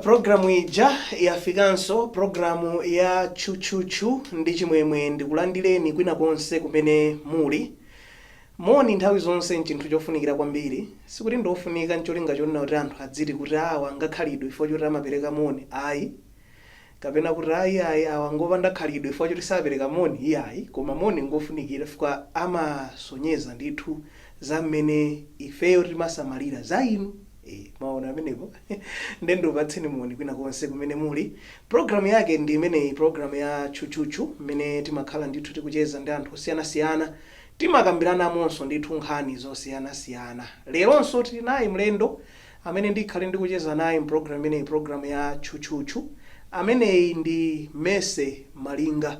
Programu ija yafikanso, programu ya Tchutchutchu. Ndi chimwemwe ndikulandireni kwina konse kumene muli. Moni nthawi zonse nchinthu chofunikira kwambiri. Sikuti ndiofunika ncholinga chonena kuti anthu adziti kuti awa ngakhalidwe chifukwa choti amapereka moni, ayi, kapena kuti ayi ayi, awa ngopanda khalidwe chifukwa choti sapereka moni, iyayi. Koma moni ngofunikira chifukwa amasonyeza ndithu za mmene ifeyo timasamalira za inu. Mwaona amenepo? Nde ndikupatseni moni kwina konse kumene muli. Programu yake ndi imeneyi, programu ya Tchutchutchu, mmene timakhala ndithu tikucheza ndi anthu osiyanasiyana, timakambiranamonso ndithu nkhani zosiyanasiyana. Leronso tili naye mlendo amene ndikhale ndikucheza naye mpulogalamu imeneyi, pulogalamu ya Tchutchutchu. Ameneyi ndi Mercy Malinga,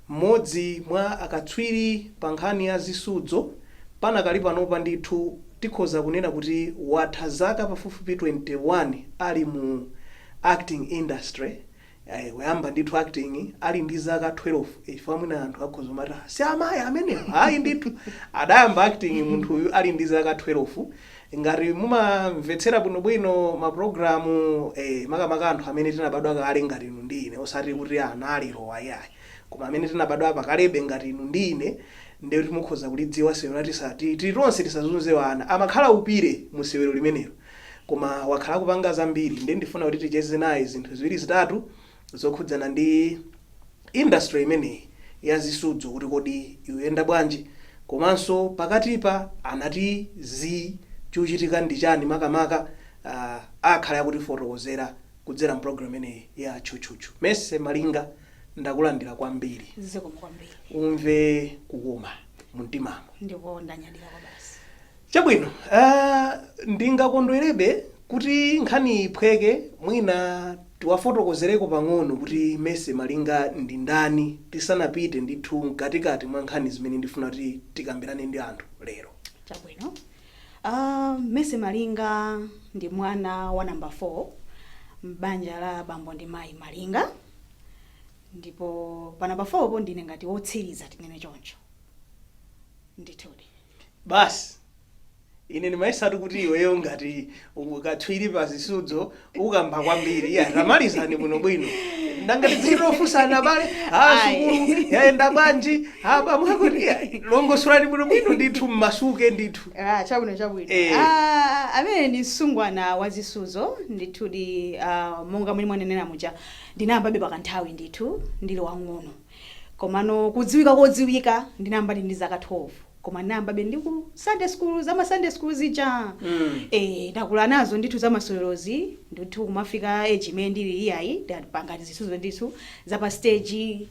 mmodzi mwa akatswiri pa nkhani ya zisudzo. Panakali panopa ndithu tikhoza kunena kuti watha zaka pafupifupi 21 ali mu acting industry. Kuyamba ndithu acting ali ndi zaka 12, chifukwa mwina anthu akhoza kumati, "Ah, si amayi amenewo." Ayi ndithu, adayamba acting munthuyu ali ndi zaka 12. Ngati mumamvetsera bwinobwino mapulogalamu, makamaka anthu amene tinabadwa kale ngati inu ndi ine, osati kuti ana alero ayi, koma amene tinabadwa pakalebe ngati inu ndi ine, ndiye kuti mukhoza kulidziwa sewero la Tili Tonse Tisazunze Wana. Amakhala Upire mu sewero limenelo, koma wakhala kupanga zambiri. Ndiye ndifuna kuti ticheze naye zinthu ziwiri zitatu zokhudzana ndi industry imeneyi ya zisudzo, kuti kodi ikuyenda bwanji, komanso pakatipa anati zi chikuchitika ndi chani makamaka. Akhale akutifotokozera kudzera mpulogalamu imeneyi ya Tchutchutchu. Mercy Malinga, ndakulandira kwambiri. Zikomo kwambiri. Umve kukoma mumtimamo. Ndipo ndanyadira kwa basi. Chabwino, ndingakondwerebe kuti nkhani iphweke, mwina tiwafotokozereko pang'ono kuti Mercy Malinga ndi ndani, tisanapite ndithu mkatikati mwa nkhani zimene ndifuna kuti tikambirane ndi anthu lero. Chabwino. Mercy Malinga ndi mwana wa namba 4 m'banja la bambo ndi mayi Malinga, ndipo pa namba 4 po ndine ngati wotsiriza, tinene choncho ndithudi. Basi, ine ndimayesatu kuti iweyo ngati katswiri pa zisudzo ukamba kwambiri. Iya, tamalizani bwinobwino. Ndangati tidzitofunsana abale, a Ayi. sukulu yayenda bwanji, apa mwakuti. Iya, longosolani bwinobwino ndithu, mmasuke ndithu. Ah, chabwino, chabwino. Ah, amene ndi msungwana wa zisudzo ndithudi. Monga mwini mwanenera muja, ndinayambabe pakanthawi ndithu ndili wang'ono, komano kudziwika kodziwika ndinayamba ndi zaka 12, koma ndinayambabe ndi ku Sunday school, zama Sunday school zija. Ndakula nazo ndithu zamasewerozi ndithu. Kumafika age imene ndili iyayi, ndapanga zisudzo ndithu zapa stage,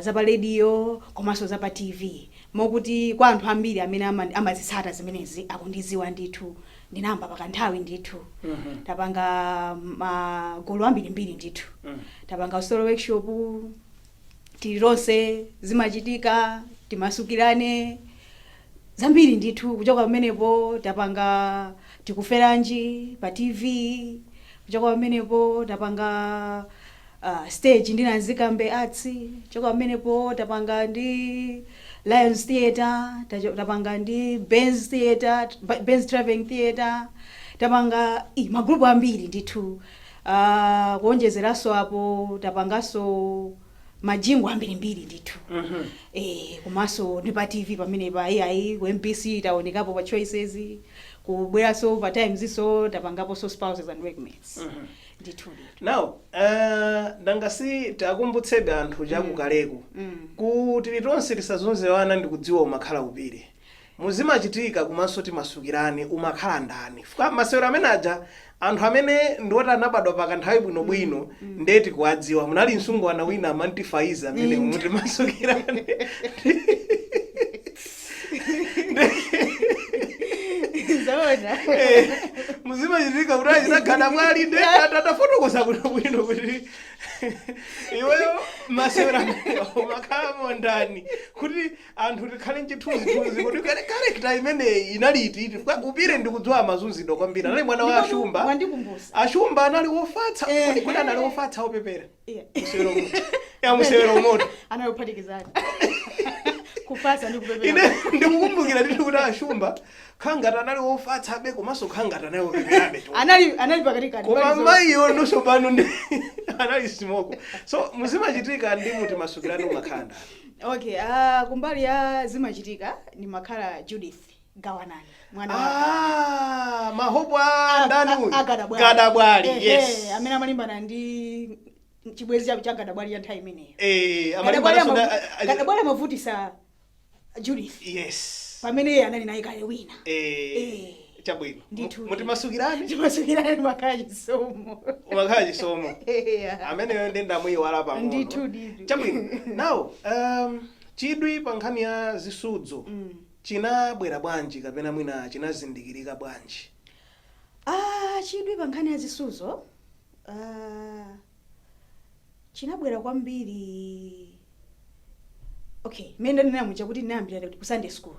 zapa radio komanso zapa TV, mokuti kwa anthu ambiri amene amazitsata zimenezi akundiziwa ndithu. Ndinayamba pakanthawi ndithu. Tapanga magulu ambirimbiri ndithu. Tapanga Story Workshop, Tililonse, Zimachitika, Timasukirane, zambiri ndithu. Kuchoka pamenepo tapanga Tikuferanji pa TV. Kuchoka pamenepo tapanga stage ndi Nanzikambe Arts. Kuchoka pamenepo tapanga ndi Lions Theatre, tapanga ndi Benz Theatre, Benz Traveling Theatre. Tapanga magrupu ambiri ndithu. Kuonjezeranso apo tapanganso majingo ambirimbiri ndithu. Komanso ndi pa TV pamene pa iyayi, ku MBC taonekapo pa Choices, kubweranso pa Times, so tapangaponso Spouses and Workmates ndithu ndithu. Now, ndangasi takumbutsebe anthu chakukaleko. Ku Tili Tonse Tisazunze Wana ndikudziwa umakhala Upire, Muzimachitika komanso Timasukirane umakhala ndani? Fuka masewero amene aja, anthu amene ndiwoti anabadwa pakanthawi bwinobwino ndiye tikuwadziwa. Munali msungwana wina amanti Faiza amene muTimasukirane. Zoona. Muzimachitika kuti achitagada mwali, nde tatafotokoza bwinobwino kuti iweyo masewero amene umakhalamo ndani, kuti anthu tikhale mchithunzithunzi kuti character imeneyi inali iti. Chifukwa Upire ndikudziwa amazunzidwa kwambiri, anali mwana wa Ndipo Ashumba. Mwandikumbutsa. Ashumba anali wofatsa. Kodi anali wofatsa, opepera musewero moto ya musewero moto? Analophatikizana. Kufatsa ndi kupepera. Ine ndikukumbukira ndithu kuti ashumba khangati anali wofatsabe komanso khangati anali wopeperabe. Anali pakatikati. Koma pali zonse. mayiyo nonso pano ndi anali simoko. So muzimachitika ndi mutimasukirani umakhala ndani? Okay, kumbali ya zimachitika ndimakhala Judith Gawanani, mwana wa Ah, mahopo a ndani uyu? Agadabwali. Gadabwali. Ehe, yes. Amene amalimbana ndi chibwenzi cha Gadabwali ya nthawi imeneyo. Amalimbana Gadabwali amavutisa Judith pamene iye anali naye kale wina. Chabwino. Ndithu. Mutimasukirani? Timasukirani makhala Chisomo. Umakhala Chisomo. Yeah. Ameneyo ndi ndamuyiwala pang'ono. Ndithu, ndithu. Chabwino. Now, chidwi pa nkhani ya zisudzo chinabwera bwanji kapena mwina chinazindikirika bwanji? Ah, chidwi pa nkhani ya zisudzo chinabwera kwambiri. Okay, mmene ndanena muja kuti ndinayambira ku Sunday school,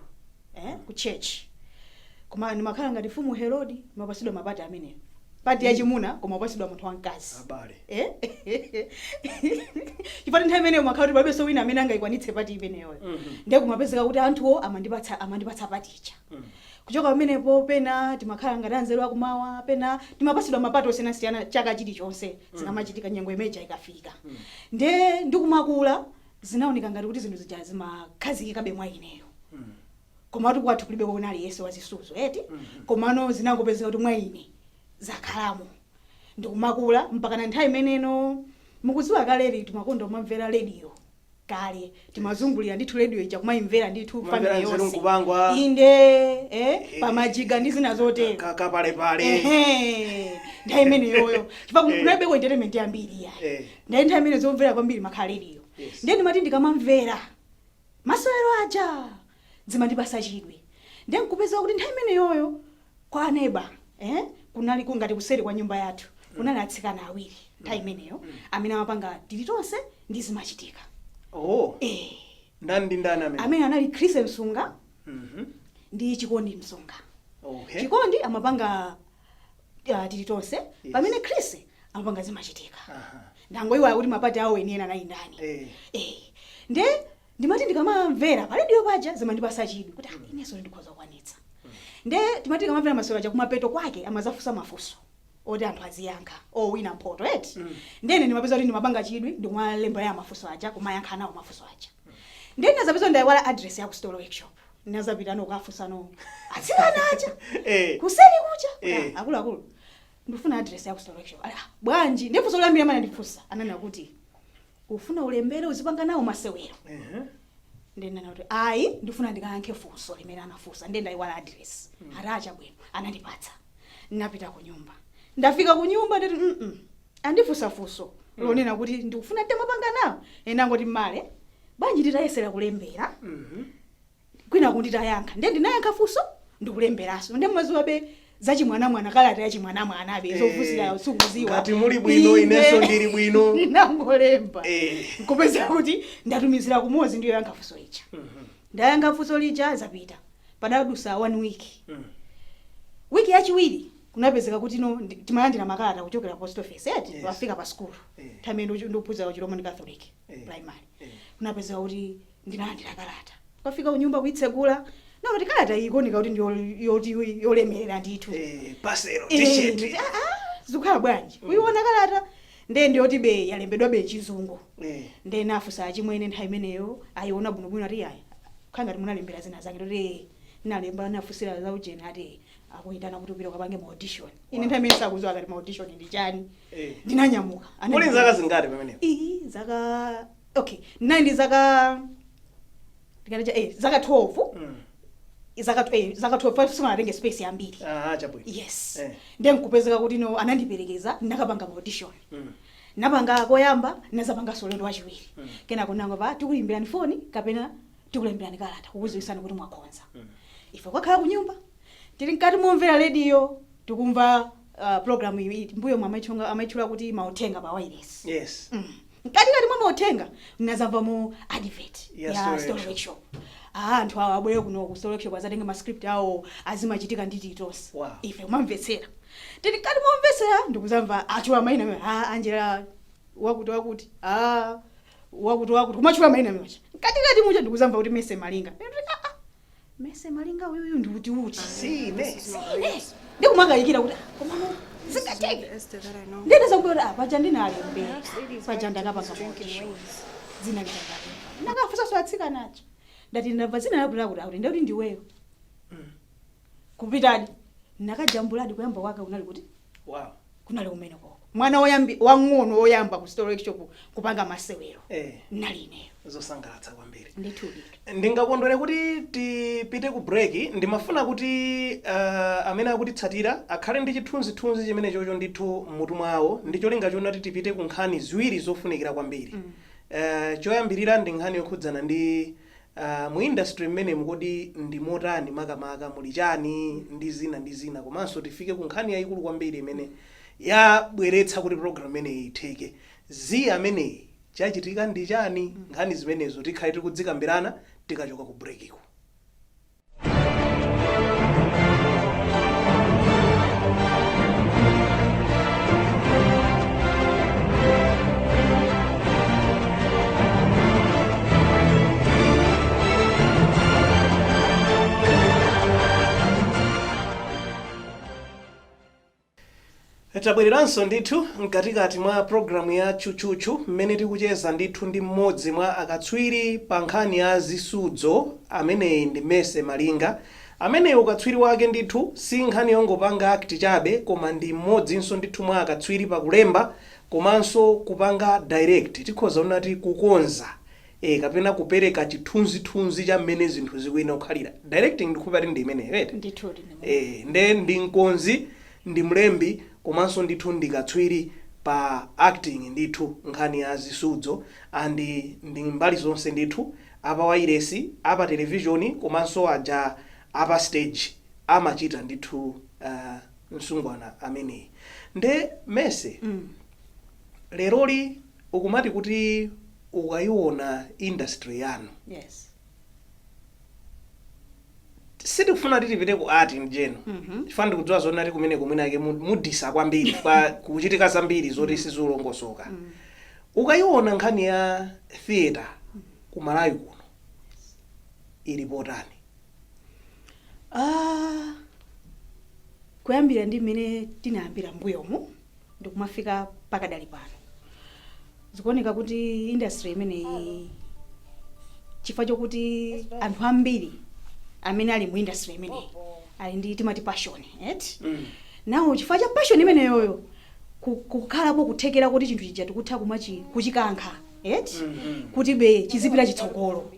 ku church, koma ndimakhala ngati Mfumu Herodi, ndimapasidwa mapati ameneyo, pati yachimuna koma upasidwa munthu wamkazi. Abale. Eh? Chifukwa nthawi imeneyo makhala kuti palibenso wina amene angayikwanitse pati imeneyoyo. Ndiye kumapezeka kuti anthuwo amandipatsa pati ija. Kuchoka pamenepo pena timakhala ngati anzeru akumawa, pena timapasidwa mapati osiyanasiyana chaka chilichonse zikamachitika, nyengo imeja ikafika. Nde ndikumakula zinaoneka ngati kuti zinthu zija zimakhazikikabe mwa ineyo. Komatu kwathu kulibe wina aliyense wazisudzo eti. Komano zinangopezeka kuti mwa ine zakhalamo, ndikumakula mpaka na nthawi imeneno. Mukudziwa kaleli timakonda kumamvera radio kale, timazungulira ndithu radio ija kumayimvera ndithu. Kumamvera Family nzeru yonse. nkupangwa. Inde, pamajiga ndi zina zotero. Kapalepale. Ehe, nthawi imeneyoyo chifukwa kunalibeko entertainment yambiri yayi. Ndayi nthawi imene zomvera kwambiri makhala radio. Ndiye ndimati ndikamamvera masewero aja zimandipasa chidwi. Ndiye nkupeza kuti nthawi imeneyoyo kwa aneba, kunali ngati kuseri kwa nyumba yathu kunali atsikana awiri nthawi imeneyo amene amapanga tilitonse ndi zimachitika. Oh. Ndani ndi ndani amene? Amene anali Chris Msunga ndi Chikondi Msunga. Chikondi amapanga tilitonse, pamene Chris amapanga zimachitika. Ndangoyiwala kuti mapati awo enieni anali ndani. Nde ndimati ndikamamvera pa radio paja zimandipasa chidwi kuti ah, inenso ndikhoza kukwanitsa. Nde timati tikamamvera masewero aja, kumapeto kwake amazafunsa mafunso oti anthu aziyankha owina mphoto eti. Ndene ndimapeza kuti ndimapanga chidwi ndikumalemba ya mafunso aja, kumayankha nawo mafunso aja. Nde ndinazapeza ndayiwala address ya ku Story Workshop. Ndinazapita no kukafunsa no atsikana aja kuseri kuja. Ah, akuluakulu, ndifuna address ya ku Story Workshop. Ah, bwanji? Ndifunso loyambira amene andifunsa ananena kuti ufuna ulembere uzipanga nawo masewero? Ndinena kuti ayi, ndifuna ndikayankhe funso limene anafunsa, ndiye ndayiwala address. Ati achabwino, anandipatsa. Ndinapita ku nyumba. Ndafika ku nyumba nditi andifunsa funso lonena kuti ndikufuna ndimapanga nawo. Ena angoti mmale bwanji nditayesera kulembera kwina kunditayankha. Ndiye ndinayankha funso ndikulemberanso. Ndiye mumaziwabe zachimwanamwana, kalata yachimwanamwana abe, zofunsira sikuziwa. Ngati muli bwino. Inde. Inenso ndili bwino. Ndinangolemba. Nkupeza kuti ndatumizira kumodzi ndiyo yankha funso ija. Ndayankha funso lija, zapita. Padadusa one week. Wiki yachiwiri kunapezeka kuti no timalandira makalata kuchokera post office eti. Wafika pa school. Nthawi imene ndikuphunzira ku Roman Catholic Primary. Kunapezeka kuti ndinalandira kalata. Kwafika kunyumba kuitsegula, naona kuti kalata iyi ikuoneka kuti ndiyo yoti yolemerera ndithu. Pasero, t-shirt. Nditi, ah, ah, zikukhala bwanji kuiona kalata? Ndiye ndiyoti be yalembedwa be chizungu. Ndiye nafunsa achimwene nthawi imeneyo, ayiona bwinobwino, ati ayi, khala ngati munalembera zina zake. Ndoti nalemba, nafunsira za ujeni. Ati akuyitana kuti upite ukapange ma audition. Ine nthawi imene sakudziwa kati ma audition ndi chani. Ndinanyamuka. Muli zaka zingati pamenepo? Iyi zaka, okay, ndinali ndi zaka ndikati zaka 12. Zaka 12, simanatenge space yambiri. Ah, chabwino. Yes. Ndiye nkupezeka kuti no anandiperekeza, ndinakapanga ma audition. Napanga koyamba, nazapanganso ulendo wachiwiri. Kenako nango pa tikuyimbirani foni kapena tikulemberani kalata kukudziwitsani kuti mwakhonza. Ife kwakhala ku nyumba, tili mkati momvera radio, tikumva program iyi mbuyo amaitchula kuti mauthenga pa wireless. Mkatikati mwa mauthenga ndinazamva mu advert ya ya Story Story Workshop. Workshop. Ah, anthu awo abwere kuno ku Story Workshop azatenge ma script awo azimachitika ndi tilitonse. Ife kumamvetsera, tili mkati momvetsera ndikuzamva achula mayina amene, ah, Angela wakuti wakuti, ah, Wakuti wakuti kumatchula mayina aja, mkatikati muja ndikuzamva kuti Mercy Malinga. Ine nditi, "Ah, ah, Mercy Malinga uyuyu ndi uti uti?" Sine. Sine ndikumakayikira kuti, "Ah, komano zingateke?" Ndineza kuti, "Ah, paja ndinalembera, paja ndakapanga audition, dzina litandalemba." Ndakafunsanso atsikanacho, ndati, "Ndamva dzina lakuti lakuti akuti ndikuti ndiweyo." Kupitadi nakajambuladi, kuyamba kwake kunali kuti kunali kumene koko, mwana woyambi wang'ono woyamba ku story workshop kupanga masewero nali ineyo. Zosangalatsa kwambiri. Ndithu ndithu. Ndingakondwere kuti tipite ku break. Ndimafuna kuti amene akutitsatira akhale ndi chithunzithunzi chimene chocho ndithu mmutu mwawo, ndi cholinga chonati tipite ku nkhani ziwiri zofunikira kwambiri. Choyambirira ndi nkhani yokhudzana ndi mu industry mmenemu, kodi ndi motani makamaka, muli chani ndi zina ndi zina, komanso tifike ku nkhani yayikulu kwambiri imene yabweretsa kuti program imeneyi itheke, zi ameneyi chachitika ndi chani. Nkhani zimenezo tikhale tikudzikambirana tikachoka ku break iko. Tabwereranso ndithu mkatikati mwa programu ya Tchutchutchu, mmene tikucheza ndithu ndi mmodzi mwa akatswiri pa nkhani ya zisudzo. Ameneyi ndi Mercy Malinga, ameneyi ukatswiri wake ndithu si nkhani yongopanga act chabe, koma ndi mmodzinso ndithu mwa akatswiri pakulemba komanso kupanga direct, tikhoza kunati kukonza kapena kupereka chithunzithunzi cha mmene zinthu zikuyenera kukhalira. Directing ndikupati ndi imeneyo, eti? Ndithu. Nde ndi mkonzi, ndi mlembi, komanso ndithu ndi katswiri pa acting ndithu, nkhani ya zisudzo, and ndi mbali zonse ndithu, apa wailesi, apa televishoni, komanso aja apa stage amachita ndithu msungwana ameneyi. Nde Mercy, leroli ukumati kuti ukayiona industry yanu, sitikufuna kuti tipite ku art in general, chifukwa ndikudziwa zonati kumene kumwinake mudisa kwambiri kwa kuchitika zambiri zoti sizilongosoka. Ukayiona nkhani ya theatre ku Malawi kuno ili potani? Ah, kuyambira ndi mmene tinayambira mbuyomu ndikumafika pakadali pano, zikuoneka kuti industry imeneyi, chifukwa chokuti anthu ambiri amene ali mu industry imeneyi ali ndi timati passion, eti? Nawo chifukwa cha passion imeneyoyo, kukhalapo kuthekera kuti chinthu chija tikutha kumachi kuchikankha, eti, kuti be chizipita chitsogolo.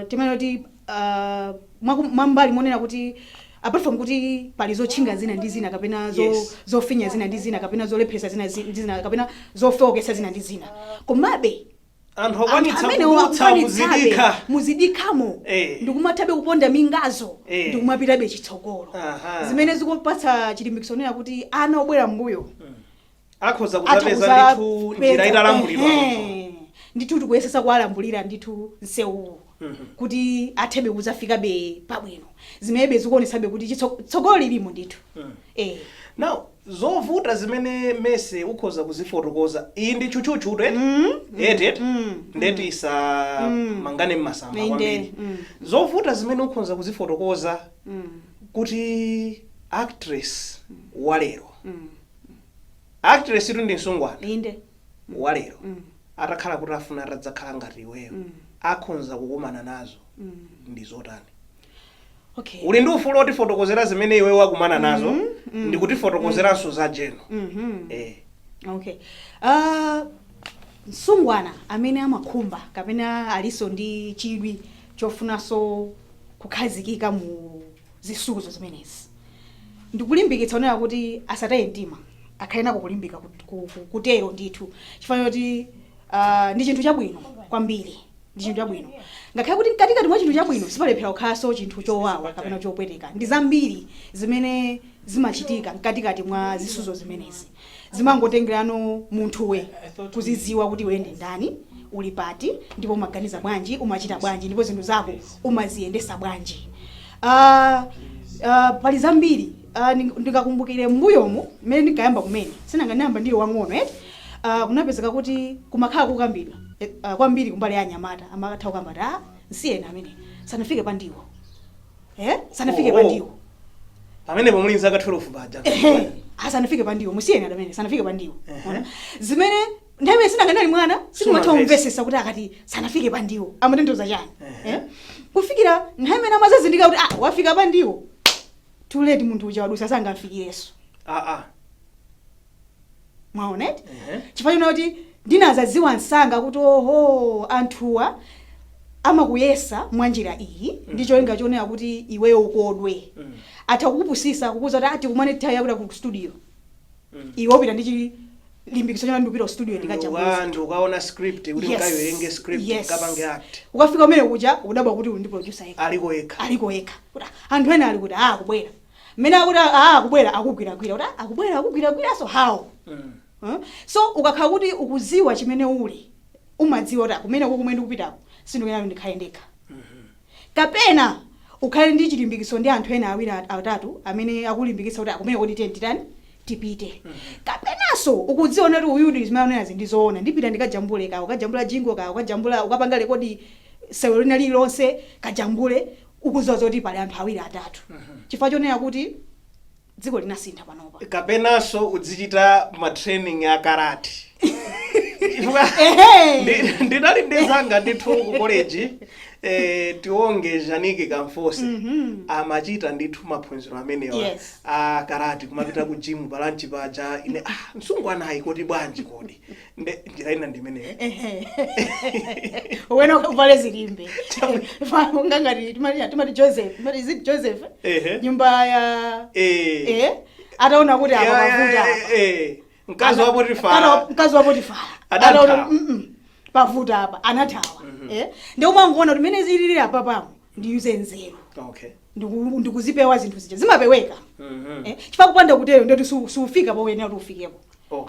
Timene kuti mwambali monena kuti apart from kuti pali zotchinga zina ndi zina kapena zofinya zina ndi zina kapena zolepheresa zina ndi zina kapena zofewokesa zina ndi zina, komabe anthu akwanitsa amene kudutsa akwanitsabe muzidikha muzidikhamo ndikumathabe kuponda mingazo ndikumapitabe chitsogolo, zimene zikupatsa chilimbikitso nena kuti ana obwera mbuyo akhoza atha kudzapeza ndithu njira italambulidwa. Ehe. Ndithu tikuyesesa kuwalambulira ndithu msewuwu kuti athebe kudzafikabe pabwino, zimenebe zikuonetsabe kuti tsogolo lilimo ndithu. Now, zovuta zimene Mercy ukhoza kuzifotokoza, iyi ndi tchutchutchu eti? Eti, eti? Mm. Ndeti isamangane mmasamba kwambiri. Zovuta zimene ukhoza kuzifotokoza kuti actress walero, actress itu ndi msungwana, walero atakhala kuti afuna atadzakhala ngati iweyo, akhonza kukumana nazo ndi zotani? Uli ndi ufulu otifotokozera zimene iwe wakumana nazo ndikutifotokozeranso za jeno. Okay, msungwana amene amakhumba kapena alinso ndi chidwi chofunanso kukhazikika mu zisudzo zimenezi, ndikulimbikitsa onera kuti asataye mtima, akhale nako kulimbika kutero ndithu, chifukwa choti ndi chinthu chabwino kwambiri. Ndi chinthu chabwino, ngakhale kuti mkatikati mwa chinthu chabwino sipalephera kukhalanso chinthu chowawa kapena chopweteka. Ndi zambiri zimene zimachitika mkatikati mwa zisudzo zimenezi, zimangotengerano munthuwe kuzidziwa kuti iwe ndi ndani, uli pati, ndipo umaganiza bwanji, umachita bwanji, ndipo zinthu zako umaziyendesa bwanji. Pali zambiri. Ndingakumbukire mbuyomu mmene ndinkayamba kumene, sinanga ndinayamba ndili wang'ono, eti? Kunapezeka kuti kumakhala kukambidwa kwambiri kumbali ya anyamata, amakatha kukamba kuti, "Ah, nsiyena amene sanafike pa ndiwo, sanafike pa ndiwo." Pamenepo muli nzaka 12 paja. Ehe, asanafike pa ndiwo, musiyeni amene sanafike pa ndiwo. Ona? Zimene nthawi imene sinanganali mwana sindimatha Sumamvetsa. kumvesesa kuti akati sanafike pa ndiwo amatanthauza chani. Kufikira nthawi imene amazazindika kuti, ah, wafika pa ndiwo, too late, munthu uja wadusa, sangafikireso. Mwaona eti? Chifukwa chona kuti ndinazaziwa msanga kuti, oho, anthuwa amakuyesa mwa njira iyi ndi cholinga chonena kuti iweyo ukodwe. Atha kukupusisa, kukuza kuti ati kumane nthawi yakuti ku studio. Iwe upita ndi chilimbikitso chona, ndikupita ku studio ndikajambula. Ndi ukaona script kuti ukayiwerenge script, ukapange act. Ukafika umene kuja udabwa kuti uli ndi producer yekha. Aliko yekha. Aliko yekha, kuti anthu ena ali kuti, ah, akubwera, mmene akuti, ah, akubwera, akugwiragwira, kuti, ah, akubwera, akugwiragwira, so how? So ukakhala kuti ukuziwa chimene uli, umadziwa kuti kumene kumene ndikupitako sindikuyenera ndikhale ndekha, kapena ukhale ndi chilimbikitso ndi anthu ena awiri, atatu amene akulimbikitsa kuti akumene kodi tiye titani, tipite, kapenanso ukudziwa kuti uyudi zimene anenazi ndi zoona, ndipita ndikajambule, ka ukajambula jingle, ka ukajambula, ukapanga record sewero lina lililonse, kajambule, ukudziwa zoti pali anthu awiri, atatu, chifukwa chonena kuti dziko linasintha panopa. Kapenanso udzichita ma training a karate. Chifukwa ndinali ndi zanga ndithu ku college, Tionge Janike Kamfose, amachita ndithu maphunziro amenewa a karate, kumapita ku gym pa lunch paja. Ine, ah, msungwanayi kodi bwanji kodi? Nde njira ina ndimeneyo. Wena uvale zilimbe ngangati timati Joseph, timati, is it Joseph? Ehe. Nyumba ya ataona kuti apa pavuta apa. Mkazi wa Potifara. Mkazi wa Potifara. Adathawa. Ataona kuti, pavuta apa, anathawa. Ndi umangoona kuti mene zilili apa pamo ndiyuze nzeru. Ndikuzipewa zinthu zija, zimapeweka. Chifukwa kupanda kutero ndoti sufika poyenera kuti ufikepo.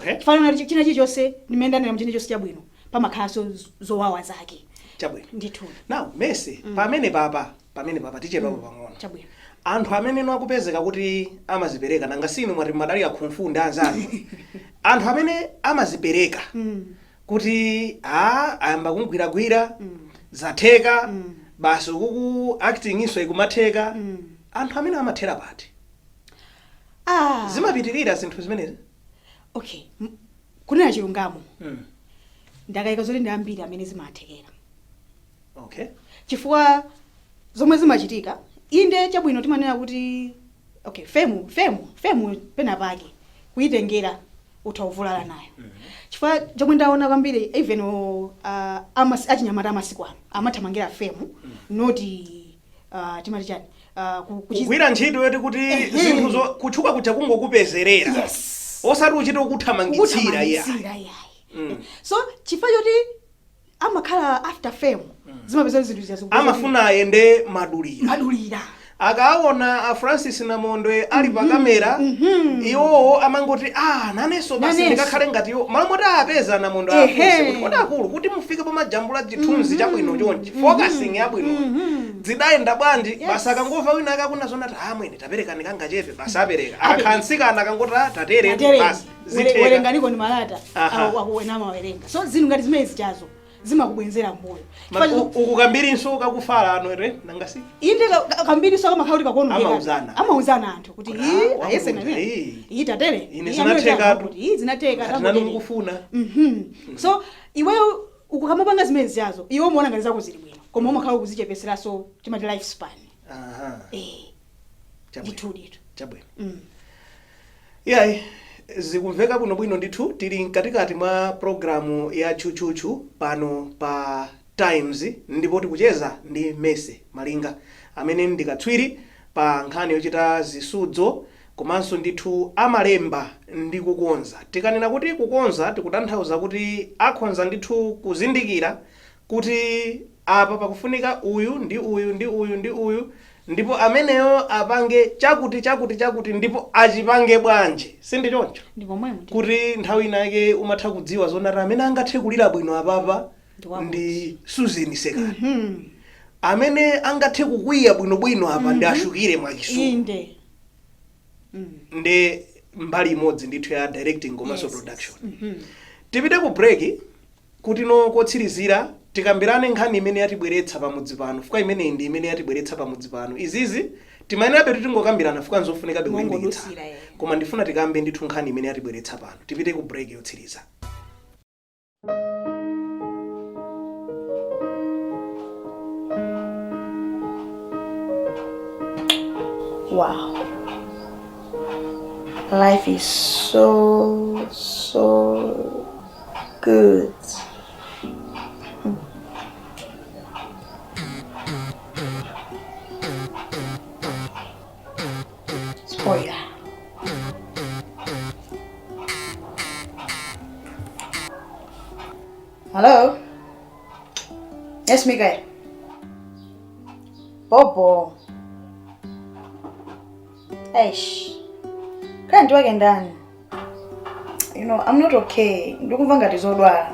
Chifukwa choti china chilichonse ndimene ndanena, china chonse chabwino pamakhalanso zowawa zake. Chabwino. Ndithu. Now Mercy, pamene papa tichedwapo pang'ono. Chabwino. Anthu amene no akupezeka kuti amazipereka, nanga sinu mwati madalira khumfu ndi anzanu, anthu amene amazipereka kuti a ayamba kumgwiragwira, zatheka, basi, ukuku acting iso ikumatheka, anthu amene amathera pati? Ah. Zimapitirira zinthu zimenezi? Okay, kunena chilungamo, ndakayika zoti ndi ambiri amene zimathekera. Chifukwa zomwe zimachitika, inde chabwino, timanena kuti okay, fame pena pake kuyitengera utha kuvulala nayo, chifukwa chomwe ndaona kwambiri, even achinyamata amasiku ano amathamangira fame, not timati chani, kugwira ntchito yoti kuti zinthuzo kutchuka kuja kungokupezerera, osati uchite kukuthamangitsira, iya. Kuthamangitsira, iyayi. So chifukwa choti amakhala after fame, zimapeza zinthu zija amafuna ayende madulira. Madulira. Akaona a Francis Namondwe ali pa kamera, iwowo amangoti, ah, nanenso basi, Nanenso. ndikakhale ngati iwo. Malo moti apeza Namondwe, afunse kuti, kodi akulu, kuti mufike pomajambula chithunzi chabwino chonchi, focusing yabwino, zidayenda bwanji? Basi, akangomva wina akakuna zona ati, ah, mwene taperekani kangachepe, basi apereka. Akakhala mtsikana akangoti, ah, tatere. Tatere. Basi, zitheka. Werenganiko ni malata. Akuwena amawerenga. So zinthu ngati zimene zichazo zimakubwenzera mbuyo. Uku kambirinso kakufala ano ere nangasi. Inde, kambiri so kamakhala kuti kakuonongeka. Amauzana. Amauzana anthu kuti Kuti, ii, ah, ayese wakuti, nane ii. iyi tatere. Ine Ii, zinathekatu. amene kuti ii zinatheka. Ngati nanu tamutere. mukufuna. So iweyo ukukamapanga zimene zichazo, iwe umaona ngati zako zili bwino, koma umakhala ukuzichepeseraso, timati life span. Chabwino. Ndithu ndithu. Chabwino. Iyayi, zikumveka bwinobwino ndithu. Tili mkatikati mwa programu ya Tchutchutchu pano pa Times, ndipo tikucheza ndi Mercy Malinga amene ndi katswiri pa nkhani yochita zisudzo, komanso ndithu amalemba ndi kukonza. Tikanena kuti kukonza, tikutanthauza kuti akhonza ndithu kuzindikira kuti apa pakufunika uyu ndi uyu ndi uyu ndi uyu, ndipo ameneyo apange chakuti chakuti chakuti, ndipo achipange bwanji, sindi choncho? Ndi pomwemo ndi. Kuti nthawi inake umatha kudziwa zonati amene angathe kulira bwino apapa Ndi wakuti. ndi Susan Sekani, amene angathe kukwiya bwinobwino apa ndi Ashukire Mwakisumu. Inde. Ndi mbali imodzi ndithu ya directing komanso production. Tipite ku break kuti no kotsirizira tikambirane nkhani imene yatibweretsa pamudzi pano, fukwa imeneyi ndi imene yatibweretsa pamudzi pano. Izizi timayenerabe tingokambirana, fukwa nzofunikabe kulimbikitsa, Mongodusira, eh. koma ndifuna tikambe ndithu nkhani imene yatibweretsa pano. Tipite ku break yotsiriza. Wow. Life is so, so good. Spoiler. Hello? Yes, Mikael. Bobo. Eish. Client wake ndani? You know, I'm not okay. Ndikumva ngati zodwala.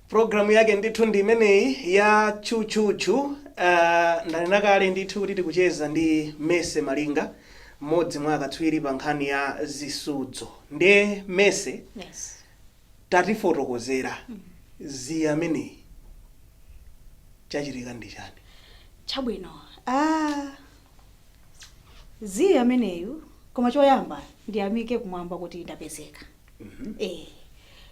Programu yake ndithu ndi imeneyi ya Tchutchutchu. Ndanena kale ndithu kuti tikucheza ndi Mese Malinga, mmodzi mwa akatswiri pa nkhani ya zisudzo. Ndiye Mese, Yes. tatifotokozera zi ameneyi, chachitika ndi chani? Chabwino. Zi ameneyu, koma choyamba ndiyamike kumwamba kuti ndapezeka. Eh,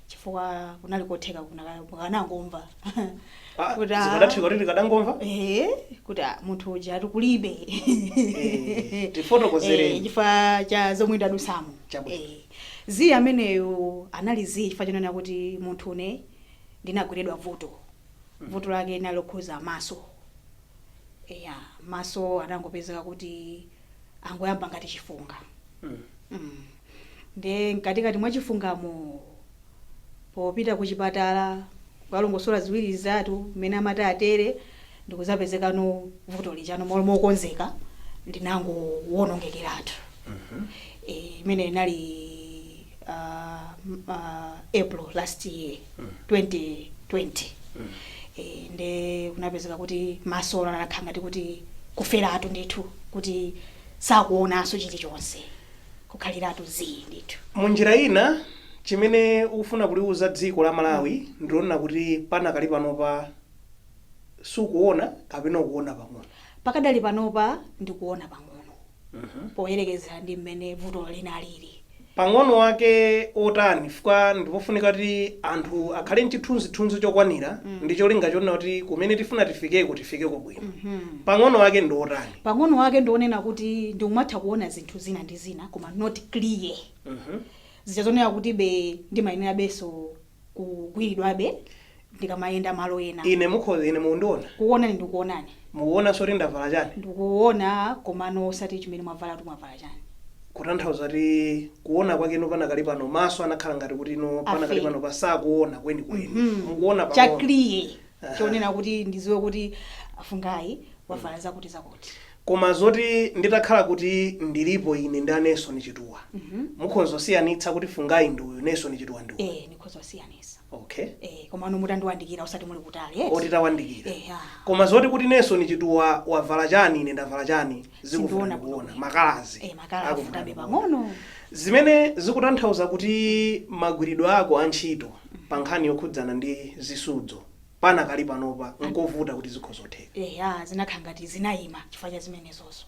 chifukwa kunali kotheka kunangomva Ah, zikadatheka kuti tikadangomva. Eh, kuti munthu uja ati kulibe. Eh, tifotokozereni. Eh, chifukwa cha zomwe ndadusamo. Chabwino. Eh, zi ameneyu anali zi chifukwa chonena kuti munthu une ndinagwiridwa vuto. Vuto lake linali lokhuza maso. Eya, maso anangopezeka kuti angoyamba ngati chifunga. Nde mkatikati mwa chifungamo, popita ku chipatala kukalongosola ziwiri zitatu mmene amati atere, ndikuzapezekano vuto lijano malo mokonzeka ndinangowonongekeratu. Imene inali April last year, 2020. Nde kunapezeka kuti maso anakhala ngati kuti kuferatu ndithu, kuti sakuonanso chilichonse, kukhaliratu zii ndithu. Munjira ina, chimene ukufuna kuliuza dziko la Malawi ndilonena kuti panakali panopa sukuona kapena ukuona pang'ono? Pakadali panopa ndikuona pang'ono poyerekezera ndi mmene vuto linalili. Pang'ono wake otani? Fukwa ndipofunika kuti anthu akhale mchithunzithunzi chokwanira ndi cholinga chonena kuti kumene tifuna tifikeko, tifikeko bwino. Pang'ono wake ndi otani? Pang'ono wake ndionena kuti ndikumatha kuona zinthu zina ndi zina, koma not clear. Zija zonena kuti be ndimayenera benso kugwiridwabe ndikamayenda malo ena. Ine mukhoza, ine mukundiona? Kuonani, ndikuonani. Mukuonanso kuti ndavala chani? Ndikuona, komano osati chimene mwavala kuti mwavala chani. Kutanthauza kuti kuona kwakeno panakali pano maso anakhala ngati kuti no panakali Afe. pano pasakuona kwenikweni. Mukuona Cha pang'ono. clear chonena kuti ndiziwe kuti afungayi wavala zakuti zakuti. Koma zoti nditakhala kuti ndilipo ine ndi aNelson Chituwa, mukhoza kusiyanitsa kuti Fungayi ndi uyu, Nelson Chituwa ndi uyu? Eh, ndikhoza kusiyanitsa. Okay. Eh, komano mutandiwandikira, osati muli kutali, eti? Oti tawandikira. Eh, ah. Koma zoti kuti Nelson Chituwa wavala chani, ine ndavala chani, zikuvuta. Sindiona Ndikuona bwino. makalazi. Eh, makala Akuvuta afutabe ndikuona. pang'ono. Zimene zikutanthauza kuti magwiridwe ako a ntchito pa nkhani yokhudzana ndi zisudzo panakali panopa nkovuta kuti zikhozotheka. Eh, ah, zinakhala ngati zinayima chifukwa cha zimenezozo,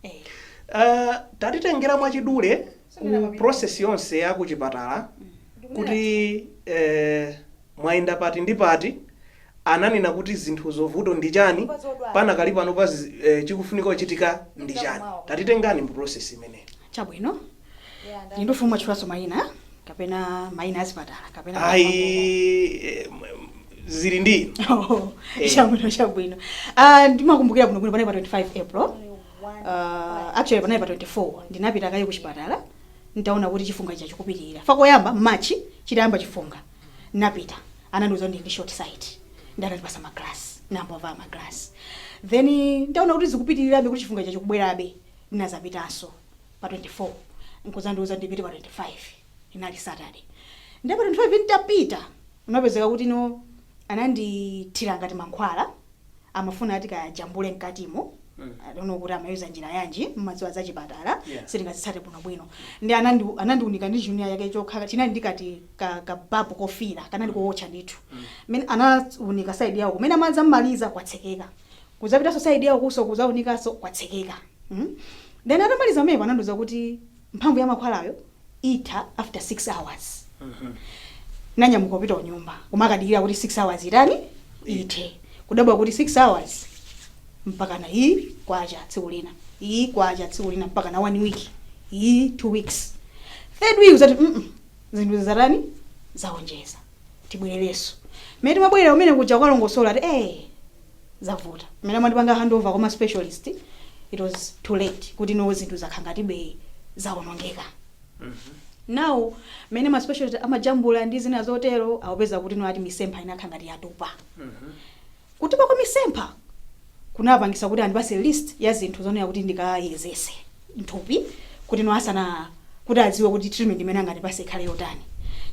eh. Tatitengera mwachidule ku process yonse ya kuchipatala kuti mwayenda pati ndi pati, ananena kuti zinthu zovuto ndi chani, panakali pano pa chikufunika kuchitika ndi chani. Tatitengani mu process imeneyi. Chabwino, ndifuna mwatchulanso mayina kapena mayina azipatala kapena? Ayi, zili ndi inu. Oh, Eh. chabwino, chabwino. Ah, ndimakumbukira bwinobwino, panali pa 25 April, actually panali pa 24. Ndinapita kaye kuchipatala ntaona kuti chifunga icha chikupitirira. Fakoyamba March chitayamba chifunga, napita, anandiuza kuti ndi short sight, ndanandipasa maglasi, nambovala maglasi. Then ndaona kuti zikupitirirabe, kuti chifunga icha chikubwerabe, ndinazapitanso. pa 24, nkuzandiuza ndipite pa 25, inali Saturday. Ndipo pa 25 ntapita, unapezeka kuti no, anandithira ngati mankhwala, amafuna ati kayajambule mkatimo. I don't know kuti amayuza njira yanji, mmadziwa za chipatala, sitingazitsate bwinobwino. Ndi anandiunika ndi junior yake chokha chinali ndikati ka babu kofira kanali kuwotcha ndithu. Mmene anaunika side yawo, kumene amadza mmaliza kwatsekeka, kuzapitanso side yawo kuso kuzaunikanso kwatsekeka. Then atamaliza pamenepo anandiuza kuti mphamvu ya mankhwalayo itha after 6 hours. Nanyamuka kupita kunyumba kumakadikira kuti 6 hours itani, ithe. Kudabwa kuti 6 hours mpaka na iyi kwacha tsiku lina, iyi kwacha tsiku lina, mpaka na one week, iyi 2 weeks, third week uzati zinthu zatani, zaonjeza, tibwererenso. Mmene timabwerera umene kuja kwalongosola ati zavuta. Mmene amandipanga handover kwa ma specialist, it was too late, kuti no, zinthu zakhangatibe zawonongeka. Now mmene ma specialist amajambula ndi zina zotero, akupeza kuti no, ati misempha inakha ngati yatupa. Kutupa kwa misempha kunapangisa kuti andipase list ya zinthu zonena kuti ndikayezese mthupi, kuti no, asana kuti adziwe kuti treatment imene angandipase ikhale yotani.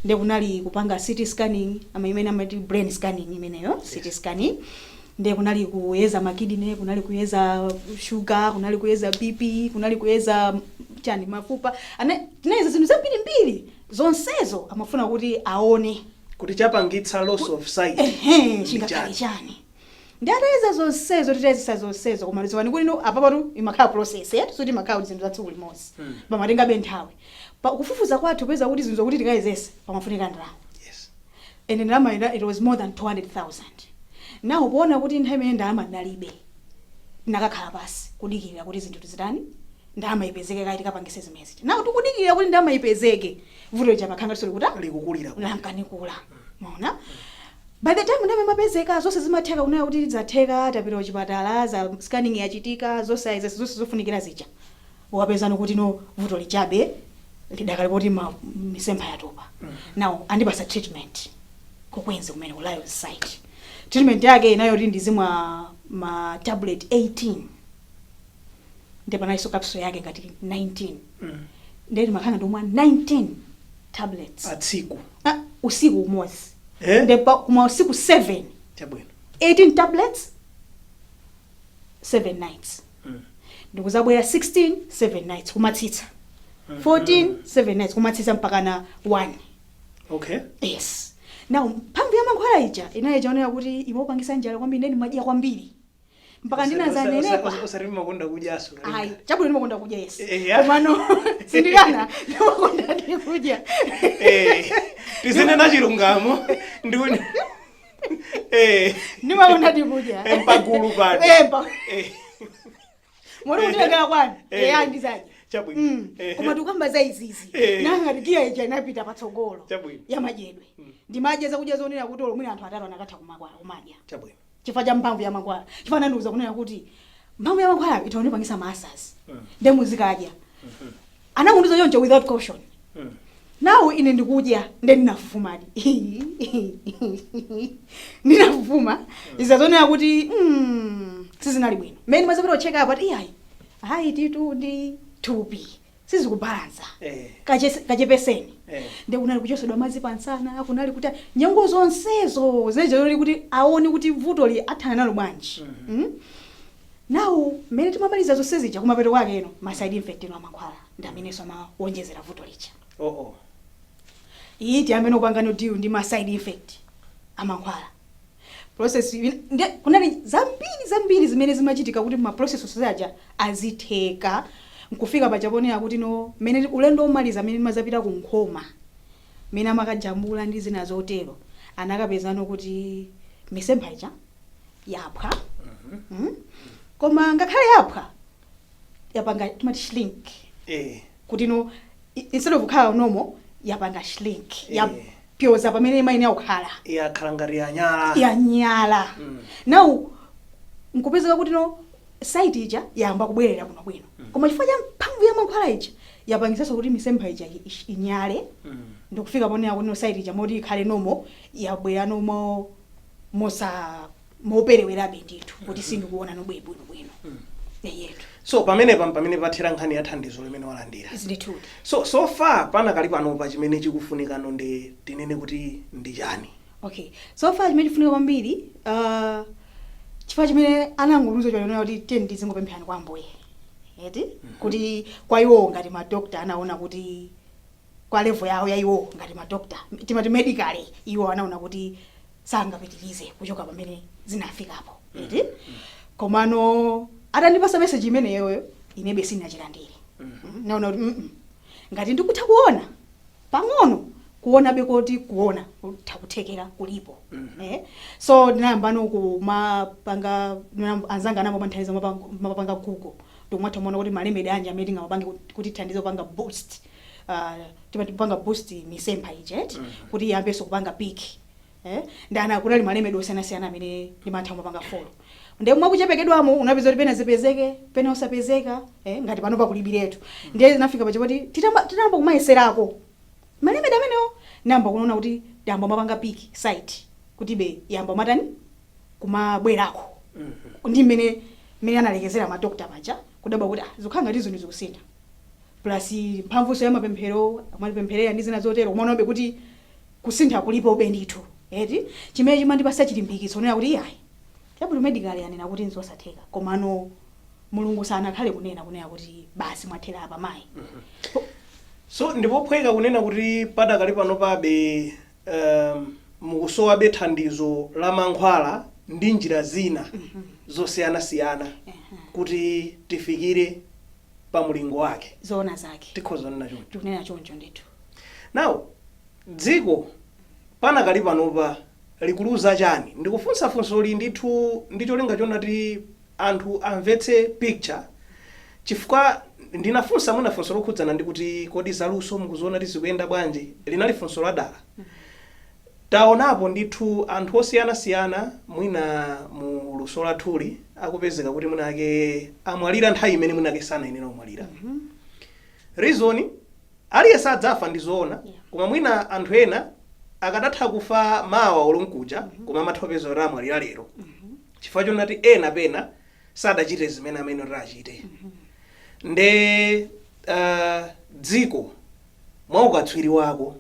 Nde kunali kupanga CT scanning, ama imene amati brain scanning imeneyo, CT scanning. Nde kunali kuyeza ma kidney, kunali kuyeza sugar, kunali kuyeza BP, kunali kuyeza chani, mafupa. Tinayeza zinthu zambirimbiri. Zonsezo amafuna kuti aone kuti chapangitsa loss of sight ehe, ndi chingakhale chani. Chani. Ndi atayeza zonsezo, titayezesa zonsezo, koma dziwani kuti no, apapatu imakhala process yetu, suti imakhala kuti zinthu za tsiku limodzi. Pamatengabe nthawi. Pa kufufuza kwathu peza kuti zinthu zokuti tikayezese pamafunika ndalama. And ndalama it was more than 200,000. Now poona kuti nthawi imene ndalama ndinalibe, ndinakakhala pasi kudikirira kuti zinthu tizitani, ndalama ipezeke kayi tikapangise zimenezi. Now tikudikirira kuti ndalama ipezeke, vuto lija makhanga tisolikuta likukulira. Lankanikula. Maona, by the time ndalama imapezeka, zonse zimatheka, kunena kuti zatheka, tapita kuchipatala, za scanning yachitika, zonse ayezesa, zonse zofunikira zija, wapezano kuti no, vuto lichabe lidakali poti misempha yatopa. Now andipasa treatment ku Queens kumene, ku Lions Sight. Treatment yake inayo kuti ndizimwa ma tablet 18, ndi panalinso capsule yake ngati 19. Ndeti makhanga ndikumwa 19 tablets Atsiku? Ah, usiku umodzi. Eh? Ndi kuma usiku 7. Chabwino. 18 tablets, 7 nights. Ndikuzabwera 16, 7 nights, kumatsitsa 14, 7 nights, kumatsitsa mpaka na 1. Yes. Now mphamvu ya mankhwala ija inayi chaonera kuti imapangisa njala kwambiri, ndeni madya kwambiri mpaka ndinazanenepa. Osati makonda kudyaso? Ayi, chabwino, ndimakonda kudya, yes. Yeah. Komano sindikana, ndimakonda ndi kudya. Tizinena chilungamo ndikuni Ndimakonda ndi kudya. Mpagulu pano. Moti kundilekera kwanu, eya, ndizadya. Chabwino. Koma tikukamba za izizi, nangati giya ija inapita patsogolo Chabwino. ya madyedwe, ndimadya zakudya zonena kuti olo mwina anthu atatu anakatha kumadya Chabwino. chifukwa cha mphamvu ya mankhwala, chifukwa anandiuza kunena kuti mphamvu ya mankhwala itaonepangisa ma ulcers, nde muzikadya. Anakundiuza choncho without caution. Nawo ine ndikudya, nde ndinafufumadi, ndinafufuma izazonera kuti sizinali bwino. Mmene ndimazapita kucheck up, ati iyayi, hayi, titu ndi thupi sizikubalansa. Kachepeseni. Ndi kunali kuchosedwa madzi pansana, kunali kuti nyengo zonsezo zinali kuti aone kuti vutoli athana nalo bwanji. Nawo mmene timamaliza zonse zija, kumapeto kwake eno ma side effect eno amankhwala ndi amenenso amawonjezera vuto lija. Oh oh. Iyi tiyambe kupanga no deal ndi ma side effect amankhwala process kunali zambiri zambiri zimene zimachitika kuti ma process onse aja azitheka, nkufika pachaponera kuti no, mmene ulendo omaliza amene timazapita ku Nkhoma, mmene amakajambula ndi zina zotero, anakapezano kuti misempha ija yaphwa. Koma ngakhale yaphwa, yapanga timati shrink, kuti no, instead of kukhala normal, yapanga shrink, yapyoza pamene imayenera kukhala. Yakhala ngati yanyala. Yanyala. Now nkupezeka kuti no, sight ija yamba kubwerera bwinobwino, koma chifukwa cha mphamvu ya mankhwala ija yapangisanso kuti misempha ija inyale. Ndikufika ponena kuti no, sight ija moti ikhale normal, yabwera normal mosa moperewerabe ndithu, kuti sindikuona nobwe bwinobwino. Eyetu. So pamenepa pamene pathera nkhani ya thandizo limene walandira. Ndithudi. So far panakali panopa chimene chikufunikano ndi tinene kuti ndi chani? Okay, so far chimene chifunika kwambiri, chifukwa chimene anangoluza chonena kuti tiyeni tizingopempherani kwa Ambuye, eti, kuti kwa iwo ngati madokta anaona kuti kwa level yawo ya iwo ngati madokta, timati medically, iwo anaona kuti sangapitirize kuchoka pamene zinafikapo, eti. Komano atandipasa message imeneyoyo, inebe sinachilandire. Naona kuti ngati ndikutha kuona pang'ono, kuonabe koti kuona kutha kuthekera kulipo, eh? So ndinayambano kumapanga, anzanga anambo manthandiza mapanga Google, ndikumatha kumaona kuti ma remedy anji amene tingamapange kuti thandize kupanga boost, timati kupanga boost misempha ija, eti, kuti iyambenso kupanga pick, eh? Ndana kunali ma remedy osiyanasiyana amene ndimatha kumapanga follow. Ndiye mwakuchepekedwamo unapeza kuti pena zipezeke, pena usapezeka, eh? Ngati pano pakulibiretu. Ndiye zinafika pachipoti titamba kumayeserako ma remedy amenewo, namba kunaona kuti yamba mapanga pick sight, kuti be yamba matani kumabwerako ndi mmene analekezera madokta paja, kudabwa kuti ah, zikukhala ngati zinthu zikusintha, plus mphamvunso ya mapemphero amatipempherera ndi zina zotero, kumaonabe kuti kusintha kulipobe ndithu, eti. Chimene chimandipasa chilimbikitso nena kuti iyayi, chabwino, medical yanena kuti nzosatheka, komano Mulungu sanakhale kunena kuti basi, mwathera apa mayi. So ndipophweka kunena kuti padakali pano pabe mukusowabe thandizo la mankhwala ndi njira zina zosiyanasiyana kuti tifikire pa mulingo wake. Zoona zake. Tikhoza kunena choncho? Tikunena choncho ndithu. Now, dziko panakali panopa likuluza chani? Ndikufunsa funsoli ndithu ndi cholinga chonati anthu amvetse picture, chifukwa ndinafunsa mwina funso lokhudzana ndi kuti kodi zaluso mukuziona kuti zikuyenda bwanji, linali funso ladala. Taonapo ndithu anthu osiyanasiyana mwina mu luso lathuli akupezeka kuti mwinake amwalira nthawi imene mwinake sanayenera kumwalira. Reason, aliyense adzafa, ndi zoona, koma mwina anthu ena akadatha kufa mawa olonkuja, koma amatha kupeza kuti amwalira lero chifukwa chonati ena pena sadachite zimene amene kuti achite. Nde dziko, mwa ukatswiri wako,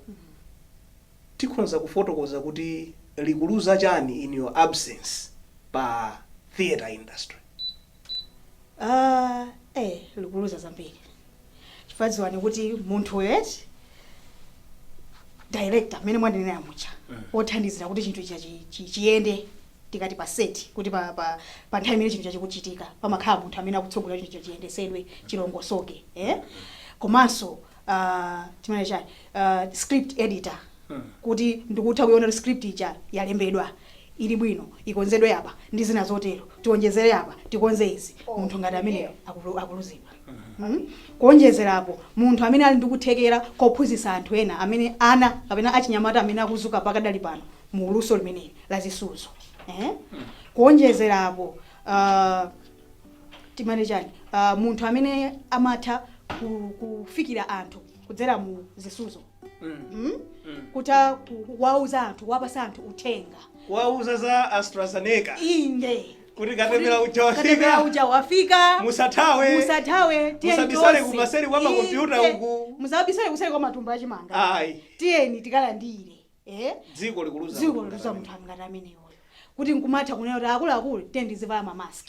tikhonza kufotokoza kuti likuluza chani in your absence pa theatre industry? Likuluza zambiri, chifukwa dziwani kuti munthu eti, director mmene mwandinena mucha, othandizira kuti chinthu icha chiyende, tikati pa set, kuti pa nthawi imene chinthu chachikuchitika pamakhala munthu amene akutsogolera chinthu icha chiyendesedwe, chilongosoke, eh? Komanso timene chani, script editor, kuti ndikutha kuiona kuti script ija yalembedwa ili bwino, ikonzedwe apa ndi zina zotero, tionjezere apa, tikonze izi, munthu ngati ameneyo akuluzidwa. Kuonjezerapo, munthu amene ali ndikuthekera kophunzitsa anthu ena amene ana kapena achinyamata amene akuzuka pakadali pano mu luso limeneli la zisudzo, eh? Kuonjezerapo, timati chani, munthu amene amatha kufikira anthu kudzera mu zisudzo, Kutha kuwauza anthu, kuwapasa anthu uthenga. Kuwauza za AstraZeneca. Inde. Kuti katemera uja wafika. Katemera uja wafika. Musathawe. Musathawe, tiyeni Musabisale tonse. kumaseri kwa makompyuta uku. Musabisale kuseri kwa matumba achimanga. Ayi. Tiyeni tikalandire, eh? Dziko likuluza Dziko munthu likuluza ngati munthu ngati ameneyoyo, kuti nkumatha kunena kuti akuluakulu, tiyeni tizivala ma mask,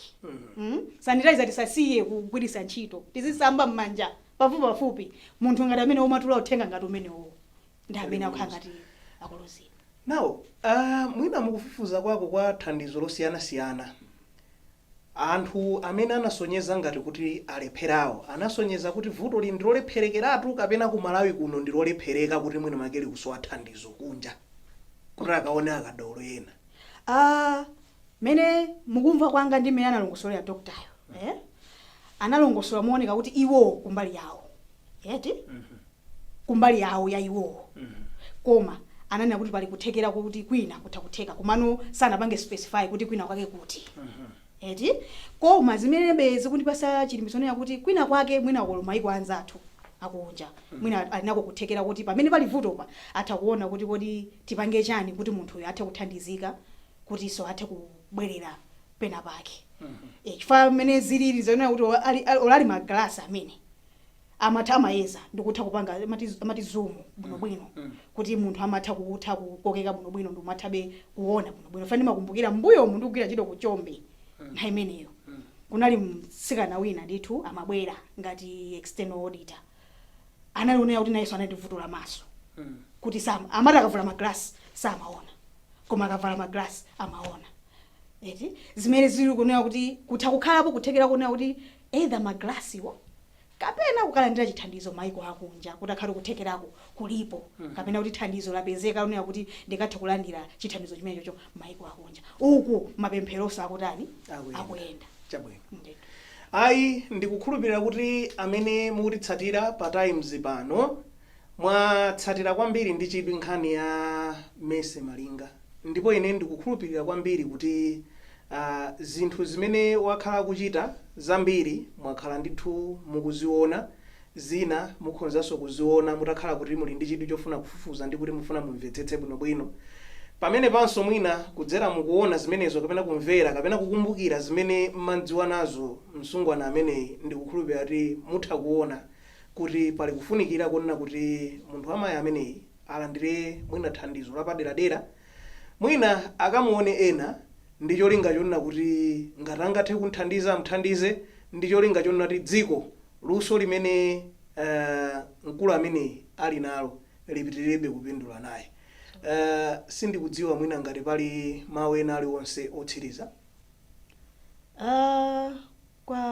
Sanitizer tisasiye kugwiritsa ntchito, tizisamba m'manja pafupi pafupi. Munthu ngati amene umatula uthenga ngati umenewo ndi amene akukhala ngati akuluzidwa. Now, mwina mukufufuza kwako kwa thandizo losiyanasiyana, anthu amene anasonyeza ngati kuti alepherawo, anasonyeza kuti vuto li ndi lolepherekeratu kapena ku Malawi kuno ndi lolephereka, kuti mwina makeli kusowa thandizo kunja kuti akaone akadaulo ena? Ah, mene mukumva kwanga ndi mmene analongosolera doktayo, eh? Analongosola mooneka kuti iwo kumbali yawo, eti, kumbali yawo ya iwowo, koma ananena kuti pali kuthekera kuti kwina kutha kutheka, komano sanapange specify kuti kwina kwake kuti, eti. Koma zimenebe zikundipasa chilimbikitso nena kuti kwina kwake mwina kolo maiko anzathu akunja mwina alinako kuthekera kuti pamene pali vutopa atha kuona kuti kodi tipange chani kuti munthuyo athe kuthandizika, kutinso athe kubwerera pena pake, chifukwa Chifukwa mmene zilili zonena kuti olali magalasi amene amatha amayeza ndikutha kupanga amati zoom bwinobwino, kuti munthu amatha kutha kukokeka bwinobwino ndi umathabe kuona bwinobwino. Fani makumbukira mbuyomu ndikugwira ntchito ku Chombe, nthawi imeneyo kunali mtsikana wina ndithu amabwera ngati external auditor, analionera kuti nayenso anali vuto la maso, kuti sama amati akavala maglasi samaona, koma akavala maglasi amaona, eti? Zimene zili kunena kuti kutha kukhalapo kuthekera kunena kuti either maglasiwo kapena kukalandira chithandizo maiko akunja, kuti akhale kuthekerako kulipo, kapena kuti thandizo lapezeka kunena kuti ndikathe kulandira chithandizo chimenecho maiko akunja. Uku mapempheronso akutani? Akuyenda. Akuyenda. Chabwino. Ndithu. Ayi, ndikukhulupirira kuti amene mukutitsatira pa Times pano mwatsatira kwambiri ndi chidwi nkhani ya Mercy Malinga, ndipo ine ndikukhulupirira kwambiri kuti zinthu zimene wakhala akuchita zambiri mwakhala ndithu mukuziona, zina mukhonzanso kuziona mutakhala kuti muli ndi chidwi chofuna kufufuza ndi kuti mufuna mumvetsetse bwinobwino. Pamene panso mwina kudzera mukuona zimenezo kapena kumvera kapena kukumbukira zimene mmadziwa nazo msungwana ameneyi, ndikukhulupirira kuti mutha kuona kuti pali kufunikira konena kuti munthu wamayi ameneyi alandire mwina thandizo lapaderadera, mwina akamuone ena ndi cholinga chonena kuti ngati angathe kumthandiza amthandize, ndi cholinga chonena kuti dziko luso limene mkulu ameneyi ali nalo lipitirebe kupindula naye. Sindikudziwa mwina ngati pali mawu ena aliwonse otsiriza.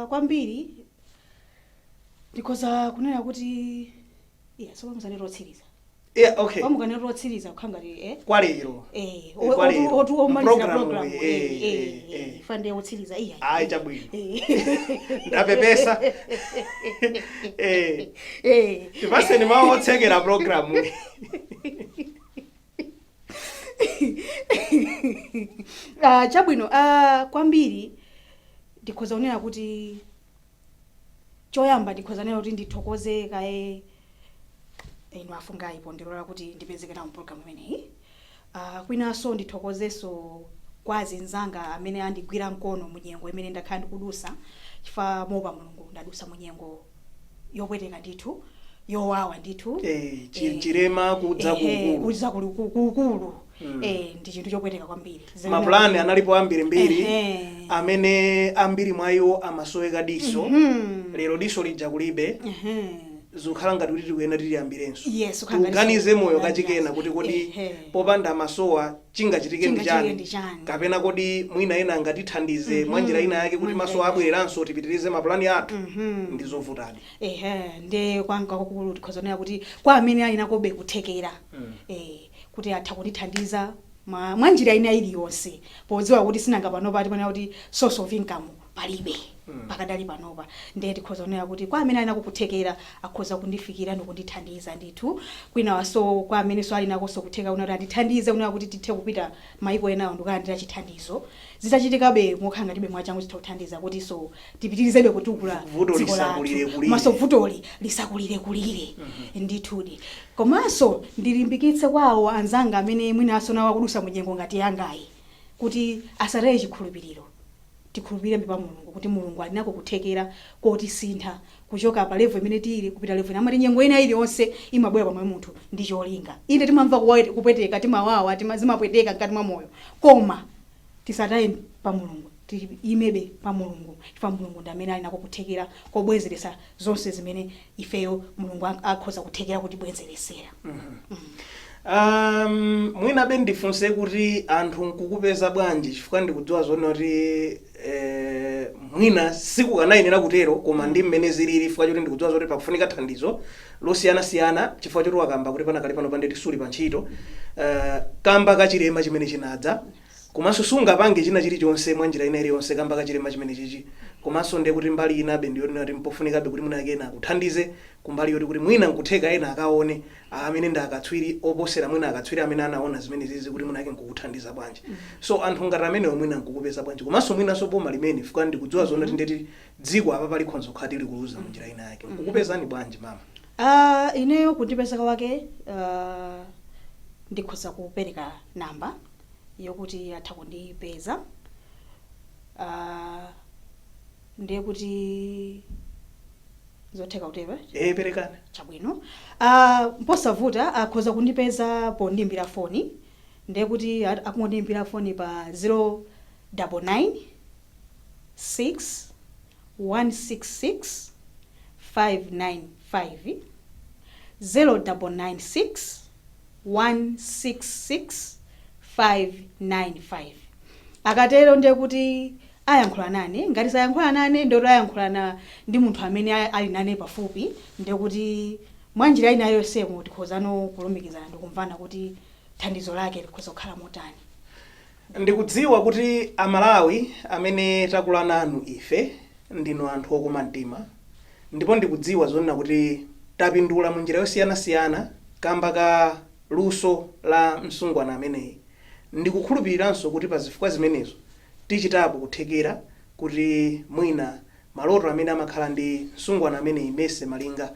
Kwambiri ndikhoza kunena kuti iya, so pamusanena otsiriza. Yeah, okay. Pamukanena otsiriza kukhala ngati Kwa lero. Kwa lero. Otu omalizira Program program. Fande otsiriza iya. Ayi, chabwino, ndapepesa. Tipaseni mawu otsekera program. Chabwino, kwambiri ndikhoza kunena kuti choyamba ndikhoza kunena kuti ndithokoze kaye inu afungayi pondilola kuti ndipezeke nawo mpulogalamu imeneyi. Kwinanso ndithokozenso kwa azinzanga amene andigwira mkono mu nyengo imene ndakhala ndikudusa, chifukwa moopa Mulungu ndadusa mu nyengo yopweteka ndithu, yowawa ndithu. Chilema kudza kuukulu. Kudza kuukulu. Ndi chinthu chopweteka kwambiri. Mapulani analipo ambirimbiri amene ambiri mwa iwo amasoweka diso. Lero diso lija kulibe, zikukhala ngati kuti tikuyenda tiliyambirenso. Yes, kukhala ngati Tiuganize moyo kachikena kuti kodi popanda masowa chingachitike ndi chingachitike chani? Ndi chani? Kapena kodi mwina ena angatithandize mwa njira ina yake kuti mwa njira masowa ina. abwereranso tipitirize mapulani athu? Ndi zovutadi. Ehe, nde kwanga kwakukulu tikhoza kunena kuti kwa amene ali nakobe kuthekera kuti atha kundithandiza mwa njira ina iliyonse, podziwa kuti sinanga panopa timanena kuti source of income palibe pakadali panopa, ndiye tikhoza kunena kuti kwa amene ali nako kuthekera akhoza kundifikira ndikundithandiza ndithu. Kwinawanso kwa amenenso ali nakonso kuthekera kunena kuti andithandize kunena kuti tithe kupita maiko enawo ndikukalandira chithandizo, zitachitikabe mokhala ngatibe mwachangu, zitha kuthandiza kuti so tipitirizebe kutukula Vuto dziko lathu. lisakulire-kulire. Komanso vutoli lisakulire-kulire ndithudi. Komanso ndilimbikitse kwawo anzanga amene mwinanso nawo akudusa munyengo ngati yangayi kuti asataye chikhulupiriro. Tikhulupirire pa Mulungu kuti Mulungu ali nako kuthekera kotisintha kuchoka pa level imene tili kupita level ina. Amati nyengo ina iliyonse imabwera pa moyo munthu ndi cholinga. Inde, timamva kupweteka, timawawa, zimapweteka mkati mwa moyo, koma tisataye pa Mulungu, tiyimebe pa Mulungu, chifukwa Mulungu ndi amene ali nako kuthekera kobwezeretsa zonse zimene ifeyo Mulungu akhoza kuthekera kutibwezeresera. Mwinabe ndifunse kuti anthu nkukupeza bwanji, chifukwa ndikudziwa zoona kuti mwina sikukanayenera kutero, koma ndi mmene zilili, chifukwa choti ndikudziwa zoti pakufunika thandizo losiyanasiyana, chifukwa choti wakamba kuti panakali pano pandeti suli pa ntchito kamba kachilema chimene chinadza, komanso sungapange china chilichonse mwa njira ina iliyonse kamba kachilema chimene chichi. Komanso ndiye kuti mbali inabe ndiyonena kuti mpofunikabe kuti mwina ena akuthandize kumbali yoti kuti mwina nkutheka ena akaone amene ndi akatswiri oposera mwina akatswiri amene anaona zimene zizi, kuti mwina ake nkukuthandiza bwanji. So anthu ngati amenewo mwina nkukupeza bwanji? Komanso mwinanso boma limene, chifukwa ndikudziwa zoona kuti ndeti dziko apa pali khonza kukhala tili kuluza munjira ina yake, nkukupezani bwanji, mama? Ineyo kundipeza kwake, ndikhoza kupereka namba yokuti atha kundipeza. Ndiye kuti zotheka kutero, eh? E, perekani. Chabwino. Mposavuta, akhoza kundipeza pondimbira foni. Ndiye kuti akungondimbira foni pa 099 6 166 595, 0996 166 595. Akatero ndiye kuti ayankhula nane. Ngati sayankhula nane, ndiye kuti ayankhulana ndi munthu amene ali nane pafupi. Ndiye kuti mwanjira ina yonsemo tikhozano kulumikizana ndikumvana kuti thandizo lake likhoza kukhala motani. Ndikudziwa kuti Amalawi amene takula nanu ife ndinu anthu okoma mtima, ndipo ndikudziwa zonena kuti tapindula mu njira yosiyanasiyana kamba ka luso la msungwana ameneyi. Ndikukhulupiriranso kuti pa zifukwa zimenezo tichitapo kuthekera kuti mwina maloto amene amakhala ndi msungwana ameneyi Mercy Malinga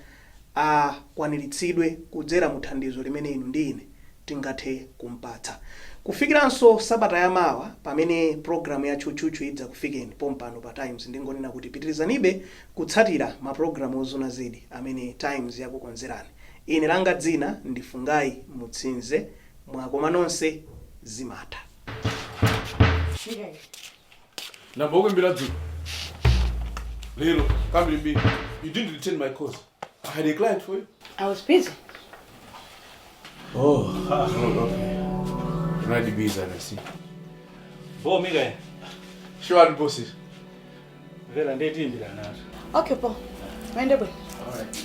akwaniritsidwe kudzera mu thandizo limene inu ndi ine tingathe kumpatsa. Kufikiranso sabata yamawa pamene programu ya Tchutchutchu idzakufikeni pompano pa Times, ndingonena kuti pitirizanibe kutsatira mapulogalamu ozuna zedi amene Times yakukonzerani. Ine langa dzina ndi Fungai Mutsinze. Mwakoma nonse, zimatha. Namba ukuimbira dzulo, lero kambirimbiri. You didn't return my calls. I had a client for you. I was busy. Oh, ah, okay. You're not busy, I see. Bo Mikael. Sure, boss. Vera, ndetimbira nato. Okay, po. Mwende bwino. All right.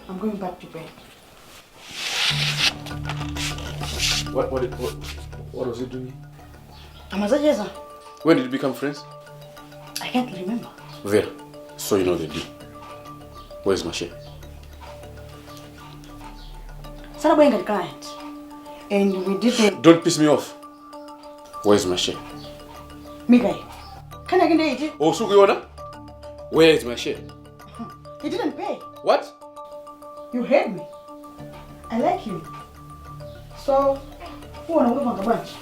I'm going back to bed. What was he doing? Amazacheza. When did you become friends? I can't remember. Vera, so you know the deal. Where's my share? Sanabwere ngati client. And we did the Don't piss me off. Where's my share? Mikael. Can I get it? Oh, sukuiona? Where is my share? He didn't pay. What? You heard me. I like him. So, uona kuti panga bwanji?